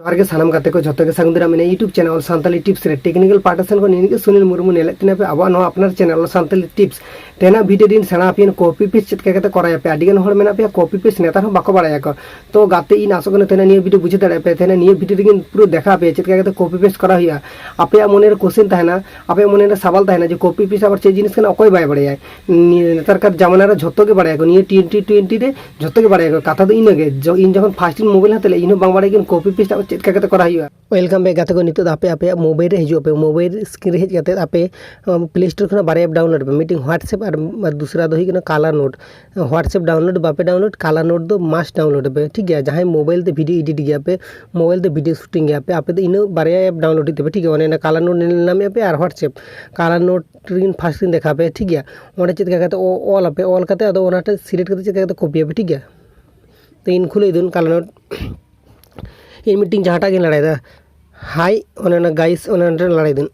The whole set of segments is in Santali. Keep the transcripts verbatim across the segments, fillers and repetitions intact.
ᱡᱚᱦᱟᱨ ᱜᱮ ᱥᱟᱱᱟᱢ ᱜᱟᱛᱮ ᱠᱚ, ᱡᱷᱚᱛᱚ ᱜᱮ ᱥᱟᱹᱜᱩᱱ ᱫᱟᱨᱟᱢ᱾ ᱤᱧᱟᱹᱜ YouTube channel ᱚᱞ ᱥᱟᱱᱛᱟᱲᱤ tips ᱨᱮ technical part ᱥᱮᱱ ᱠᱷᱚᱱ ᱱᱤᱭᱟᱹ ᱜᱮ ᱥᱩᱱᱤᱞ ᱢᱩᱨᱢᱩ ᱧᱮᱞᱮᱫ ᱛᱤᱧᱟᱹ ᱯᱮ ᱟᱵᱚᱣᱟᱜ ᱱᱚᱣᱟ ᱟᱯᱱᱟᱨ channel ᱚᱞ ᱥᱟᱱᱛᱟᱲᱤ tips᱾ ᱛᱮᱦᱮᱧᱟᱜ video ᱨᱤᱧ ᱥᱮᱬᱟ ᱟᱯᱮᱭᱟ copy paste ᱪᱮᱫ ᱞᱮᱠᱟ ᱠᱟᱛᱮ ᱠᱚᱨᱟᱣ ᱟᱯᱮ᱾ ᱟᱹᱰᱤ ᱜᱟᱱ ᱦᱚᱲ ᱢᱮᱱᱟᱜ ᱯᱮᱭᱟ copy paste ᱱᱮᱛᱟᱨ ᱦᱚᱸ ᱵᱟᱠᱚ ᱵᱟᱲᱟᱭᱟᱠᱚ᱾ ᱛᱚ ᱜᱟᱛᱮ, ᱤᱧ ᱟᱥᱚᱜ ᱠᱟᱱᱟ ᱛᱮᱦᱮᱧᱟᱜ ᱱᱤᱭᱟᱹ video ᱵᱩᱡᱷᱟᱹᱣ ᱫᱟᱲᱮᱭᱟᱜ ᱯᱮ᱾ ᱛᱮᱦᱮᱧᱟᱜ ᱱᱤᱭᱟᱹ video ᱨᱮᱜᱮᱧ ᱯᱩᱨᱟᱹ ᱫᱮᱠᱷᱟᱣ ᱟᱯᱮᱭᱟ ᱪᱮᱫ ᱞᱮᱠᱟ ᱠᱟᱛᱮ copy paste ᱠᱚᱨᱟᱣ ᱦᱩᱭᱩᱜᱼᱟ᱾ ᱟᱯᱮᱭᱟᱜ ᱢᱚᱱᱮ ᱨᱮ question ᱛᱟᱦᱮᱱᱟ, ᱟᱯᱮᱭᱟᱜ ᱢᱚᱱᱮ ᱨᱮ ᱥᱟᱵᱟᱞ ᱛᱟᱦᱮᱱᱟ ᱡᱮ copy paste ᱟᱵᱟᱨ ᱪᱮᱫ ᱡᱤᱱᱤᱥ ᱠᱟᱱᱟ, ᱚᱠᱚᱭ ᱵᱟᱭ ᱵᱟᱲᱟᱭᱟ᱾ ᱱᱤᱭᱟᱹ ᱱᱮᱛᱟᱨ ᱠᱟᱨ ᱡᱟᱢᱟᱱᱟ ᱨᱮ ᱡᱷᱚᱛᱚ ᱜᱮ ᱵᱟᱲᱟᱭᱟᱠᱚ, ᱱᱤᱭᱟᱹ twenty twenty ᱨᱮ ᱡᱷᱚᱛᱚ ᱜᱮ ᱵᱟᱲᱟᱭᱟᱠᱚ᱾ ᱠᱟᱛᱷᱟ ᱫᱚ ᱤᱱᱟᱹᱜᱮ, ᱡᱚ-, ᱤᱧ ᱡᱚᱠᱷᱚᱱ first ᱤᱧ mobile ᱦᱟᱛᱟᱣ ᱞᱮᱫᱟ, ᱤᱧ ᱦᱚᱸ ᱵᱟᱝ ᱵᱟᱲᱟᱭ ᱠᱟᱱᱟ copy paste ᱟᱵᱟᱨ ᱪᱮᱫ ᱞᱮᱠᱟ ᱠᱟᱛᱮ ᱠᱚᱨᱟᱣ ᱦᱩᱭᱩᱜᱼᱟ᱾ Welcome back ᱜᱟᱛᱮ ᱠᱚ, ᱱᱤᱛᱚᱜ ᱫᱚ ᱟᱯᱮ ᱟᱯᱮᱭᱟᱜ mobile ᱨᱮ ᱦᱤᱡᱩᱜ ᱟᱯᱮ, mobile screen ᱨᱮ ᱦᱮᱡ ᱠᱟᱛᱮ ᱟᱯᱮ, ᱟᱢ, Play Store ᱠᱷᱚᱱᱟᱜ ᱵᱟᱨᱭᱟ app download ᱯᱮ, ᱢᱤᱫᱴᱤᱡ WhatsApp ᱟᱨ, ᱟᱨ ᱫᱩᱥᱨᱟ ᱫᱚ ᱦᱩᱭᱩᱜ ᱠᱟᱱᱟ ColorNote᱾ WhatsApp download ᱵᱟᱯᱮ download, ColorNote ᱫᱚ must download ᱯᱮ, ᱴᱷᱤᱠ ᱜᱮᱭᱟ᱾ ᱡᱟᱦᱟᱸᱭ mobile ᱛᱮ video edit ᱜᱮᱭᱟ ᱯᱮ, mobile ᱛᱮ video shooting ᱜᱮᱭᱟ ᱯᱮ, ᱟᱯᱮ ᱫᱚ ᱤᱱᱟᱹ ᱵᱟᱨᱭᱟ app download ᱦᱩᱭᱩᱜ ᱛᱟᱯᱮ, ᱴᱷᱤᱠ ᱜᱮᱭᱟ᱾ ᱚᱱᱮ ᱚᱱᱟ ColorNote ᱧᱮᱞ ᱧᱟᱢᱮᱫ ᱯᱮ ᱟᱨ WhatsApp᱾ ColorNote ᱨᱤᱱ first ᱨᱤᱱ ᱫᱮᱠᱷᱟᱣ ᱯᱮ, ᱴᱷᱤᱠ ᱜᱮᱭᱟ᱾ ᱚᱸᱰᱮ ᱪᱮᱫ ᱞᱮᱠᱟ ᱠᱟᱛᱮ ᱚ-, ᱚᱞ ᱟᱯᱮ, ᱚᱞ ᱠᱟᱛᱮ ᱟᱫᱚ ᱚᱱᱟᱴᱟᱜ select ᱠᱟᱛᱮ ᱪᱮᱫ ᱞᱮᱠᱟ ᱠᱟᱛᱮ copy ᱟᱯᱮ, ᱴᱷᱤᱠ ᱜᱮᱭᱟ᱾ ᱛᱚ ᱤᱧ ᱠᱷᱩᱞᱟᱹᱣ ᱫᱟᱹᱧ ColorNote, ᱤᱧ ᱢᱤᱫᱴᱤᱝ ᱡᱟᱦᱟᱸᱴᱟᱜ ᱜᱤᱧ ᱞᱟᱲᱟᱭᱮᱫᱟ, hi, ᱚᱱᱮ ᱚᱱᱟ guys, ᱚᱱᱮ ᱚᱸᱰᱮ ᱞᱟᱲᱟᱭ ᱫᱟᱹᱧ᱾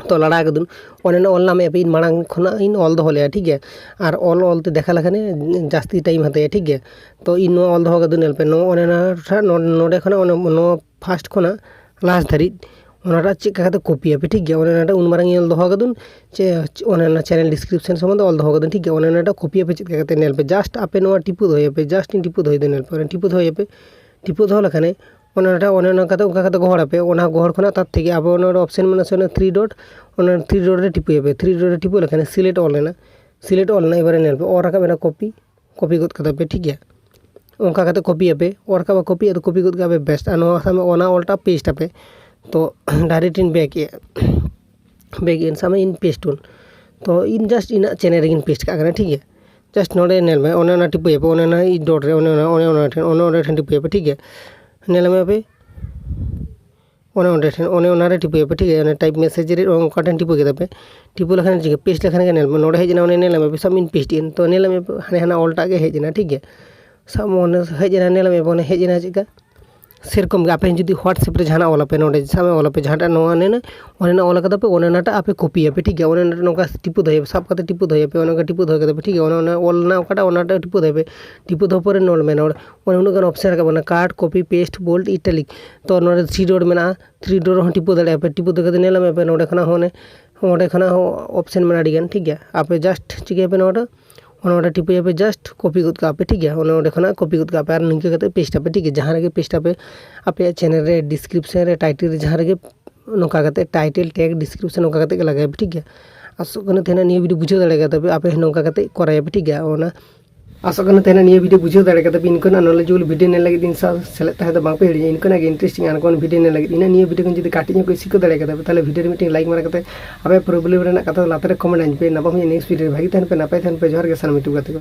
ᱛᱚ ᱞᱟᱲᱟ ᱠᱟᱹᱫᱟᱹᱧ, ᱚᱱᱮ ᱚᱱᱟ ᱚᱞ ᱧᱟᱢᱮᱫ ᱯᱮ, ᱤᱧ ᱢᱟᱲᱟᱝ ᱠᱷᱚᱱᱟᱜ ᱤᱧ ᱚᱞ ᱫᱚᱦᱚ ᱞᱮᱜᱼᱟ, ᱴᱷᱤᱠ ᱜᱮᱭᱟ᱾ ᱟᱨ ᱚᱞ ᱚᱞ ᱛᱮ ᱫᱮᱠᱷᱟ ᱞᱮᱠᱷᱟᱱᱮ ᱡᱟᱹᱥᱛᱤ time ᱦᱟᱛᱟᱭᱟ, ᱴᱷᱤᱠ ᱜᱮᱭᱟ᱾ ᱛᱚ ᱤᱧ ᱱᱚᱣᱟ ᱚᱞ ᱫᱚᱦᱚ ᱠᱟᱹᱫᱟᱹᱧ, ᱧᱮᱞ ᱯᱮ, ᱱᱚᱣᱟ ᱚᱱᱮ ᱚᱱᱟ ᱴᱷᱟ-, ᱱᱚ-, ᱱᱚᱰᱮ ᱠᱷᱚᱱᱟᱜ ᱚᱱᱮ ᱱᱚᱣᱟ first ᱠᱷᱚᱱᱟᱜ last ᱫᱷᱟᱹᱨᱤᱡ ᱚᱱᱟᱴᱟᱜ ᱪᱮᱫ ᱞᱮᱠᱟ ᱠᱟᱛᱮ copy ᱟᱯᱮ, ᱴᱷᱤᱠ ᱜᱮᱭᱟ᱾ ᱚᱱᱮ ᱚᱱᱟᱴᱟᱜ ᱩᱱ ᱢᱟᱨᱟᱝ ᱤᱧ ᱚᱞ ᱫᱚᱦᱚ ᱠᱟᱹᱫᱟᱹᱧ, ᱪᱮ ᱚᱱᱮ ᱚᱱᱟ channel description ᱥᱚᱢᱚᱱᱫᱷᱮ ᱚᱞ ᱫᱚᱦᱚ ᱠᱟᱹᱫᱟᱹᱧ, ᱴᱷᱤᱠ ᱜᱮᱭᱟ᱾ ᱚᱱᱮ ᱚᱱᱟᱴᱟᱜ copy ᱟᱯᱮ ᱪᱮᱫ ᱞᱮᱠᱟ ᱠᱟᱛᱮ, ᱧᱮᱞ ᱯᱮ, just ᱟᱯᱮ ᱱᱚᱣᱟ ᱴᱤᱯᱟᱹ ᱫᱚᱦᱚᱭᱟᱯᱮ, just ᱤᱧ ᱴᱤᱯᱟᱹ ᱫᱚᱦᱚᱭᱮᱫᱟ, ᱧᱮᱞ ᱯᱮ, ᱚᱱᱟ ᱴᱤᱯᱟᱹ ᱫᱚᱦᱚᱭᱟᱯᱮ, ᱴᱤᱯᱟᱹ ᱫᱚᱦᱚ ᱞᱮᱠᱷᱟᱱᱮ ᱚᱱᱮ ᱚᱱᱟᱴᱟᱜ, ᱚᱱᱮ ᱚᱱᱟ ᱠᱟᱛᱮ, ᱚᱱᱠᱟ ᱠᱟᱛᱮ ᱜᱚᱦᱚᱲ ᱟᱯᱮ᱾ ᱚᱱᱟ ᱜᱚᱦᱚᱲ ᱠᱷᱚᱱᱟᱜ ᱛᱟᱨ ᱛᱷᱮᱠᱮ ᱟᱵᱚ ᱱᱚᱰᱮ option ᱢᱮᱱᱟᱜᱼᱟ ᱥᱮ, ᱚᱱᱟ three dot, ᱚᱱᱟ three dot ᱨᱮ ᱴᱤᱯᱟᱹᱭᱟᱯᱮ᱾ Three dot ᱨᱮ ᱴᱤᱯᱟᱹ ᱞᱮᱠᱷᱟᱱ select all ᱮᱱᱟ, select all ᱮᱱᱟ᱾ ᱮᱵᱟᱨᱮ ᱧᱮᱞ ᱯᱮ, ᱚᱞ ᱨᱟᱠᱟᱵ ᱮᱱᱟ copy, copy ᱜᱚᱫ ᱠᱟᱫᱟ ᱯᱮ, ᱴᱷᱤᱠ ᱜᱮᱭᱟ᱾ ᱚᱱᱠᱟ ᱠᱟᱛᱮ copy ᱟᱯᱮ, ᱚᱞ ᱨᱟᱠᱟᱵ ᱟᱯᱮ, copy, ᱟᱫᱚ copy ᱜᱚᱫ ᱠᱟᱜ ᱯᱮ, ᱵᱮᱥ᱾ ᱟᱨ ᱱᱚᱣᱟ ᱥᱟᱵ ᱢᱮ, ᱚᱱᱟ ᱚᱞᱴᱟᱜ paste ᱟᱯᱮ, ᱛᱚ direct ᱤᱧ back ᱮᱜᱼᱟ, back ᱮᱱ ᱥᱟᱵ ᱢᱮ, ᱤᱧ paste ᱩᱱ, ᱛᱚ ᱤᱧ just ᱤᱧᱟᱹᱜ channel ᱨᱮᱜᱮᱧ paste ᱠᱟᱜ ᱠᱟᱱᱟ, ᱴᱷᱤᱠ ᱜᱮᱭᱟ᱾ Just ᱱᱚᱰᱮ ᱧᱮᱞ ᱢᱮ, ᱚᱱᱮ ᱚᱱᱟ ᱴᱤᱯᱟᱹᱭᱟᱯᱮ, ᱚᱱᱮ ᱚᱱᱟ dot ᱨᱮ, ᱚᱱᱮ ᱚᱱᱟ, ᱚᱱᱮ ᱚᱱᱟ ᱴᱷᱮᱱ, ᱚᱱᱮ ᱚᱸᱰᱮ ᱴᱷᱮᱱ ᱴᱤᱯᱟᱹᱭᱟᱯᱮ, ᱴᱷᱤᱠ ᱜᱮᱭᱟ᱾ ᱧᱮᱞ ᱢᱮ ᱟᱯᱮ, ᱚᱱᱮ ᱚᱸᱰᱮ ᱴᱷᱮᱱ, ᱚᱱᱮ ᱚᱱᱟᱨᱮ ᱴᱤᱯᱟᱹᱭᱟᱯᱮ, ᱴᱷᱤᱠ ᱜᱮᱭᱟ᱾ ᱚᱱᱮ type message ᱨᱮ ᱚᱱᱠᱟ ᱴᱷᱮᱱ ᱴᱤᱯᱟᱹ ᱠᱮᱫᱟ ᱯᱮ, ᱴᱤᱯᱟᱹ ᱞᱮᱠᱷᱟᱱ ᱪᱤᱠᱟᱹ, paste ᱞᱮᱠᱷᱟᱱ ᱜᱮ ᱧᱮᱞ ᱢᱮ, ᱱᱚᱰᱮ ᱦᱮᱡ ᱮᱱᱟ, ᱚᱱᱮ ᱧᱮᱞ ᱢᱮ, ᱥᱟᱵ ᱢᱮ paste ᱮᱱ, ᱛᱚ ᱧᱮᱞ ᱢᱮ ᱦᱟᱱᱮ ᱦᱟᱱᱟ ᱚᱞᱴᱟᱜ ᱜᱮ ᱦᱮᱡ ᱮᱱᱟ, ᱴᱷᱤᱠ ᱜᱮᱭᱟ᱾ ᱥᱟᱵ ᱢᱮ ᱚᱱᱮ ᱦᱮᱡ ᱮᱱᱟ, ᱧᱮᱞ ᱢᱮ ᱚᱱᱮ ᱦᱮᱡ ᱮᱱᱟ ᱪᱮᱫᱠᱟ, ᱥᱮᱨᱚᱠᱚᱢ ᱜᱮ ᱟᱯᱮ ᱡᱩᱫᱤ WhatsApp ᱨᱮ ᱡᱟᱦᱟᱱᱟᱜ ᱚᱞ ᱟᱯᱮ, ᱱᱚᱰᱮ ᱥᱟᱵ ᱢᱮ ᱚᱞ ᱟᱯᱮ ᱡᱟᱦᱟᱸᱴᱟᱜ ᱱᱚᱣᱟ ᱚᱱᱮ ᱚᱱᱮ ᱚᱱᱟ ᱚᱞ ᱠᱟᱫᱟ ᱯᱮ, ᱚᱱᱮ ᱚᱱᱟᱴᱟᱜ ᱟᱯᱮ ᱠᱚᱯᱤᱭᱟᱯᱮ, ᱴᱷᱤᱠ ᱜᱮᱭᱟ? ᱚᱱᱮ ᱚᱱᱟᱴᱟᱜ ᱱᱚᱝᱠᱟ ᱴᱤᱯᱟᱹ ᱫᱚᱦᱚᱭᱟᱯᱮ, ᱥᱟᱵ ᱠᱟᱛᱮ ᱴᱤᱯᱟᱹ ᱫᱚᱦᱚᱭᱟᱯᱮ, ᱚᱱᱮ ᱚᱱᱠᱟ ᱴᱤᱯᱟᱹ ᱫᱚᱦᱚ ᱠᱟᱛᱮ ᱯᱮ, ᱴᱷᱤᱠ ᱜᱮᱭᱟ? ᱚᱱᱮ ᱚᱱᱮ ᱚᱞ ᱨᱮᱱᱟᱜ ᱚᱠᱟᱴᱟᱜ, ᱚᱱᱟᱴᱟᱜ ᱴᱤᱯᱟᱹ ᱫᱚᱦᱚᱭ ᱯᱮ᱾ ᱴᱤᱯᱟᱹ ᱫᱚᱦᱚ ᱯᱚᱨᱮ ᱱᱚᱰᱮ ᱢᱮᱱᱟᱜᱼᱟ, ᱚᱱᱮ ᱩᱱᱟᱹᱜ ᱜᱟᱱ option ᱨᱟᱠᱟᱵ ᱠᱟᱱᱟ, cut, copy, paste, bold, italic᱾ ᱛᱚ ᱱᱚᱰᱮ three dot ᱢᱮᱱᱟᱜᱼᱟ, three dot ᱨᱮᱦᱚᱸ ᱴᱤᱯᱟᱹ ᱫᱟᱲᱮᱭᱟᱜᱼᱟ ᱯᱮ᱾ ᱴᱤᱯᱟᱹ ᱫᱚᱦᱚ ᱠᱟᱛᱮ ᱧᱮᱞ ᱢᱮ ᱯᱮ, ᱱᱚᱰᱮ ᱠᱷᱚᱱᱟᱜ ᱦᱚᱸ ᱚᱱᱮ, ᱚᱸᱰᱮ ᱠᱷᱚᱱᱟᱜ ᱦᱚᱸ option ᱢᱮᱱᱟᱜᱼᱟ ᱟᱹᱰᱤ ᱜᱟᱱ, ᱴᱷᱤᱠ ᱜᱮᱭᱟ? ᱟᱯᱮ just ᱪᱤᱠᱟᱹᱭᱟᱯᱮ, ᱱᱚᱰᱮ ᱚᱱᱮ ᱚᱸᱰᱮ ᱴᱤᱯᱟᱹᱭᱟᱯᱮ, just copy ᱜᱚᱫ ᱠᱟᱜᱼᱟ ᱯᱮ, ᱴᱷᱤᱠ ᱜᱮᱭᱟ? ᱚᱱᱮ ᱚᱸᱰᱮ ᱠᱷᱚᱱᱟᱜ copy ᱜᱚᱫ ᱠᱟᱜᱼᱟ ᱯᱮ ᱟᱨ ᱱᱤᱝᱠᱟᱹ ᱠᱟᱛᱮ paste ᱟᱯᱮ, ᱴᱷᱤᱠ ᱜᱮᱭᱟ? ᱡᱟᱦᱟᱸ ᱨᱮᱜᱮ paste ᱟᱯᱮ, ᱟᱯᱮᱭᱟᱜ channel ᱨᱮ, description ᱨᱮ, title ᱨᱮ, ᱡᱟᱦᱟᱸ ᱨᱮᱜᱮ ᱱᱚᱝᱠᱟ ᱠᱟᱛᱮ title, tag, description ᱱᱚᱝᱠᱟ ᱠᱟᱛᱮ ᱜᱮ ᱞᱟᱜᱟᱭ ᱯᱮ, ᱴᱷᱤᱠ ᱜᱮᱭᱟ? ᱟᱥᱚᱜ ᱠᱟᱱᱟ ᱛᱮᱦᱮᱧᱟᱜ ᱱᱤᱭᱟᱹ video ᱵᱩᱡᱷᱟᱹᱣ ᱫᱟᱲᱮ ᱠᱟᱫᱟ ᱯᱮ, ᱟᱯᱮ ᱦᱚᱸ ᱱᱚᱝᱠᱟ ᱠᱟᱛᱮ ᱠᱚᱨᱟᱭ ᱯᱮ, ᱴᱷᱤᱠ ᱜᱮᱭᱟ? ᱚᱱᱟ ᱟᱥᱚᱜ ᱠᱟᱱᱟ ᱛᱮᱦᱮᱧᱟᱜ ᱱᱤᱭᱟᱹ video ᱵᱩᱡᱷᱟᱹᱣ ᱫᱟᱲᱮ ᱠᱟᱫᱟ ᱯᱮ᱾ ᱤᱱᱠᱟᱹᱱᱟᱜ knowledgeable video ᱧᱮᱞ ᱞᱟᱹᱜᱤᱫ ᱤᱧ ᱥᱟᱶ ᱥᱮᱞᱮᱫ ᱛᱟᱦᱮᱸ ᱫᱚ ᱵᱟᱝ ᱯᱮ ᱦᱤᱲᱤᱧᱟ᱾ ᱤᱱᱠᱟᱹᱱᱟᱜ ᱜᱮ interesting ᱟᱨ ᱠᱚᱱ video ᱧᱮᱞ ᱞᱟᱹᱜᱤᱫ ᱤᱱᱟᱹ ᱱᱤᱭᱟᱹ video ᱠᱷᱚᱱ ᱡᱩᱫᱤ ᱠᱟᱹᱴᱤᱡ ᱧᱚᱜ ᱠᱚ ᱥᱤᱠᱷᱟᱹᱣ ᱫᱟᱲᱮ ᱠᱟᱫᱟ ᱯᱮ, ᱛᱟᱦᱚᱞᱮ video ᱨᱮ ᱢᱤᱫᱴᱮᱱ like ᱢᱟᱨᱟ ᱠᱟᱛᱮ ᱟᱯᱮ problem ᱨᱮᱱᱟᱜ ᱠᱟᱛᱷᱟ ᱫᱚ ᱞᱟᱛᱟᱨ ᱨᱮ comment ᱟᱹᱧ ᱯᱮ᱾ ᱧᱟᱯᱟᱢ ᱦᱩᱭᱩᱜᱼᱟ next video ᱨᱮ᱾ ᱵᱷᱟᱜᱤ ᱛᱟᱦᱮᱱ ᱯᱮ, ᱱᱟᱯᱟᱭ ᱛᱟᱦᱮᱱ ᱯᱮ᱾ ᱡᱚᱦᱟᱨ ᱜᱮ ᱥᱟᱱᱟᱢ YouTube ᱜᱟᱛᱮ ᱠᱚ᱾